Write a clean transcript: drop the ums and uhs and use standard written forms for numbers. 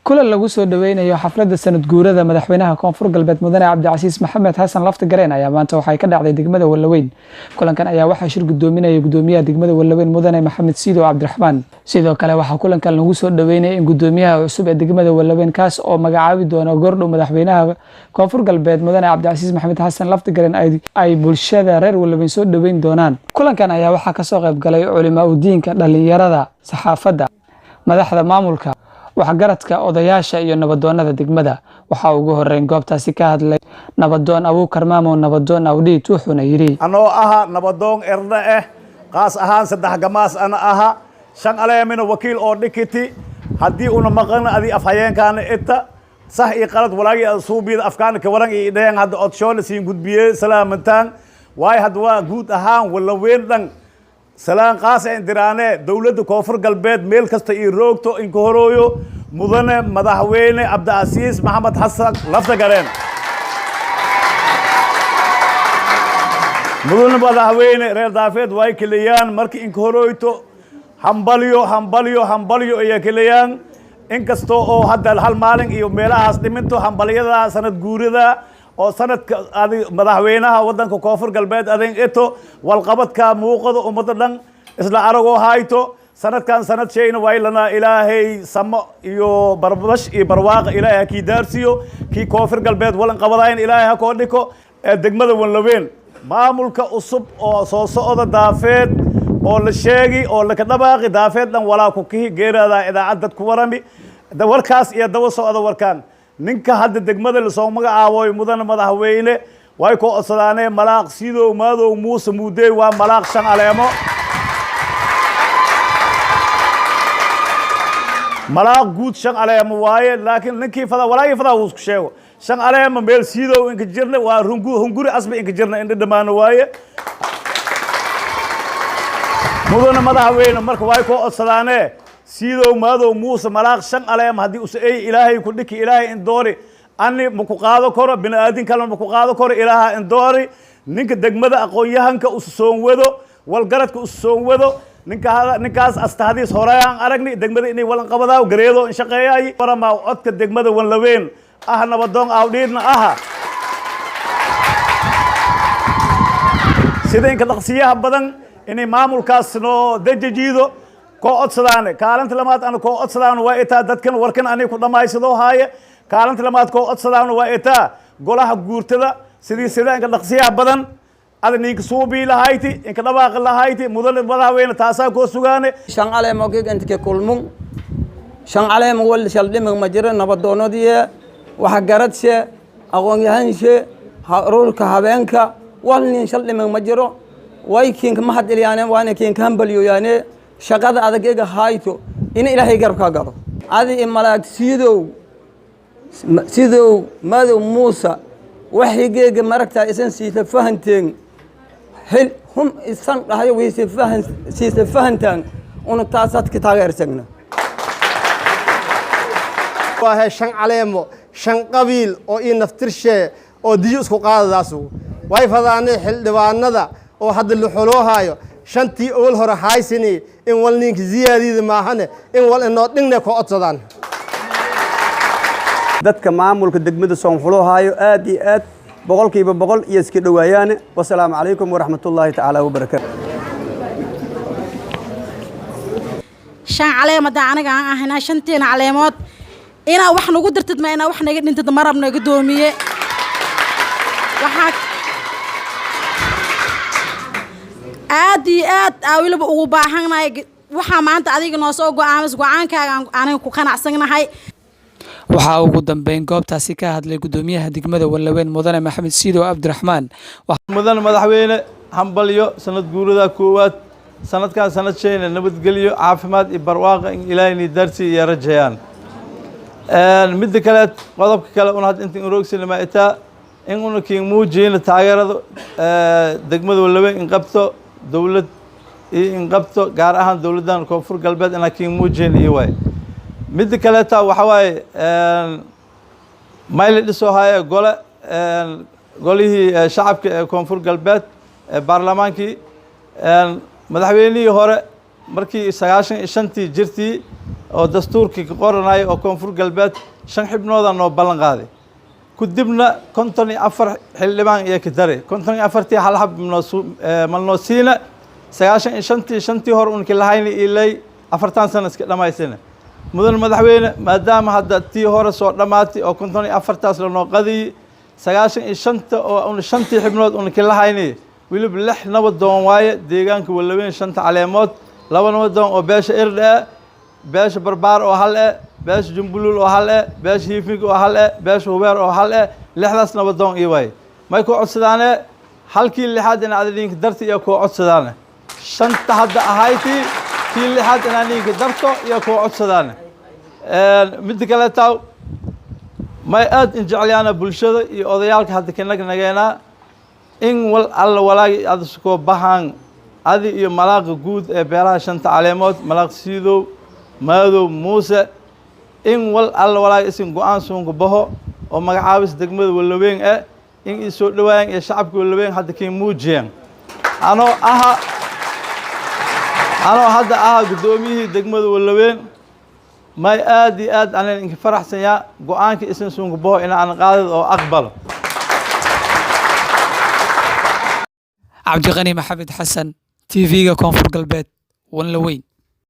Kulan lagu soo dhaweynayo xafladda sanad guurada madaxweynaha Koonfur Galbeed, Mudane Cabdicasiis Maxamed Xasan Laftagareen, ayaa maanta waxay ka dhacday degmada Wallaweyn. Kulankan ayaa waxaa shir gudoominaya gudoomiyaha degmada Wallaweyn, Mudane Maxamed Siidow Cabdiraxmaan. Sidoo kale waxaa kulankan lagu soo dhaweynaya in gudoomiyaha cusub ee degmada Wallaweyn, kaas oo magacaabi doona goordhow madaxweynaha Koonfur Galbeed, Mudane Cabdicasiis Maxamed Xasan Laftagareen, ay bulshada reer Wallaweyn soo dhaweyn doonaan. Kulankan ayaa waxaa kasoo qayb galay culimaa udiinka, dhalinyarada, saxaafadda, madaxda maamulka, waxgaradka, odayaasha iyo nabadoonada degmada. Waxaa ugu horeyn goobtaasi ka hadlay Nabadoon Abuukar Maamow, Nabadoon Awdhiid, wuxuuna yidhi: Anoo aha nabadoon erna eh, qaas ahaan saddex gamaas ana aha, shan aleemina wakiil oo dhikiti. Haddii una maqan adi afhayeenkaana ita sax iyo qalad walaagii suubiida afkaana ka waran iyo dheheen. Hadda odshoona siin gudbiyey salaamantaan waayo. Hadda waa guud ahaan Walaweyn dhan salaan qaas en diraane dowladda Koonfur Galbeed meel kasta iyo roogto inka horooyo Mudane Madaxweyne Cabdicasiis Maxamed Xasan Laftagareen. Mudane Madaxweyne, reer Daafeed way keliyaan markii inka horooyto hambalyo, hambalyo, hambalyo ayaa keliyaan. Inkastoo oo hadda hal maalin iyo meelahaas dhiminto hambalyada sanad guurida oo sanadka adi madaxweynaha waddanka Koonfur Galbeed adin ito walqabadka muuqado, ummadda dhan isla aragoo hayto. Sanadkan sanad shayna waylanaa Ilaahay samo iyo barbash iyo barwaaqa Ilaahay ha kii daarsiiyo, kii Koonfur Galbeed walan qabadayn Ilaahay ha koo dhiko. Ee degmada Wanlaween maamulka cusub oo soo socda Daafeed oo la sheegi oo laka dhabaaqi Daafeed dhan walaa ku kihi geeraada idaacad dad ku warami warkaas iyo daba socda warkaan. Ninka hadda degmada lasoo magacaaboy, Mudane Madaxweyne, way koo codsadaanee Malaaq Sidow Maadow Muuse Muudey, waa malaaq shan aleemo, malaaq guud shan aleemo waaye. Laakiin ninkii fada walaagii fadaa wuu isku sheego shan aleemo meel siidow inka jirna waa rungu hunguri asba inka jirna indha dhamaano waaye. Mudane Madaxweyne, marka way koo codsadaanee Siidow Maadow Muuse malaaq shan aleem haddii usa ey Ilaahay ku dhiki, Ilaahay indoori, ani maku qaado karo, bini aadin kalena maku qaado karo, Ilaaha indoori. Ninka degmada aqoon-yahanka usa soon wado, walgaradka usa soon wado, ninka ninkaas astahdiis horeyaan aragni degmada inay walan qabadaa gareedo in shaqeeyaay waramaa codka degmada Wanlaween ah, nabadoon Awdhiidna aha. Sida inka dhaqsiyaha badan inay maamulkaas noo dejajiido koo codsadaane. Kaalinta lamaad ana koo codsadaan waa itaa dadkan warkan ani ku dhammaysadoo haaye. Kaalinta lamaad koo codsadaan waa itaa golaha guurtada sidii sida inka dhaqsiyaha badan ada ninka suubii lahayti inka dhawaaqi lahayti. Mudane Madaxweyne, taasaa koo sugaane. Shan caleemo gig intike kulmun, shan caleemo wal shal dhimig ma jiro. Nabadoonadiye, waxgaradshe, aqoon-yahanshe, ururka habeenka, wal nin shal dhimig ma jiro. Way kiinka mahad elyaane waana kiinka hambalyoyaane shaqada adag ega hayto ina Ilaahay garabkaa galo adi i malaag Siidow, Sidow Madow Muusa. Waxigeega maragtaa isan siisa fahanteen xil hum isan dhahayo wayse fahan siisa fahantaan una taasaad ka taageersagna. Waahe shan caleemo, shan qabiil oo ii naftirshee oo diyo isku qaadadaasu way fadaanay xildhibaanada oo hadda la xoloohaayo shantii ool hore haysini in wal ninka ziyaadiida maahane in wal inoo dhigne ko codsadaan. Dadka maamulka degmada soonxulohaayo aad iyo aad 100% iyo iska dhowaayaane. Wasalaamu calaykum waraxmatullaahi tacaala wabarakaatu. Shan caleem haddaan aniga aan ahaynaa, shanteena caleemood inaa wax nagu dirtid ma inaa wax naga dhintid ma rabno, gudoomiye. Waxaa aad iyo aad aa weliba ugu baahannahay waxaa maanta adiga noo soo go'aamis go'aankaaga aniga ku qanacsannahay. Waxaa ugu dambeyn goobtaasi ka hadlay gudoomiyaha degmada Wallaweyn, Mudane Maxamed Siidow Cabdiraxmaan. Mudane Madaxweyne, hambalyo sanad guurada koowaad. Sanadkan sanad shayna nabadgelyo, caafimaad iyo barwaaqa in Ilaahayni darsi iyo rajayaan. Midda kale, qodobka kale una hadda inta inroogsina ma itaa in una kiin muujiyna taageerada degmada Wallaweyn in qabto dowlad iyo in qabto gaar ahaan dowladdan Koonfur Galbeed inaa kiin muujiyna iyo waay. Midda kaleeta waxa waaye mayli dhisoo haya gole golihii shacabka ee Koonfur Galbeed ee baarlamaankii. Madaxweynihii hore markii 95-tii jirtii Oo dastuurkii ka qoranaya oo Koonfur Galbeed 5 xibnooda noo ballan qaaday. Kadibna 54 xildhibaan iyo ka daray, 54-tii hal xab malnoo siina. 95-tii, shantii hore unki lahayna ilay 40 sano iska dhamaysana. Mudan madaxweyne, maadaama hadda tii hore soo dhammaatay oo 54-taas lanoo qadiyey, 95-ta oo un shantii xibnood unki lahayna, weliba lix nabadoon waaye deegaanka Walaweyn, shanta caleemood, laba nabadoon oo beesha Irdhe, beesha Barbaar oo hal eh, beesha Jumbuluul oo hal eh, beesha Hiifmig oo hal eh, beesha Hubeer oo hal eh, lixdaas nabadoon iyo waaye. May kuu codsadaane halkii lixaad in aad idinka darta iyo kuu codsadaane shanta hadda ahaytii kii lixaad inaan idinka darto iyo kuu codsadaane. Midda kale taa may aad in jeclayaana bulshada iyo odayaalka hadda kanag nageenaa in wal alla walaagi aad iskoo bahaan adi iyo malaaqa guud ee beelaha shanta caleemood, Malaaq Siidow Maadow Muuse, in wal alla walaagi isin go-aan suunka baho oo magacaabis degmada Walaweyn eh in ii soo dhawaayaan iyo shacabka Walaweyn hadda kii muujiyeen. Anoo hadda aha guddoomiyihii degmada Walaweyn, may aad iyo aad anan inka faraxsanyaa go-aanka isin suunka baho in aan qaadid oo aqbalo. Cabdiqani Maxamed Xasan, TV-ga Koonfur Galbeed, Wanlaweyn.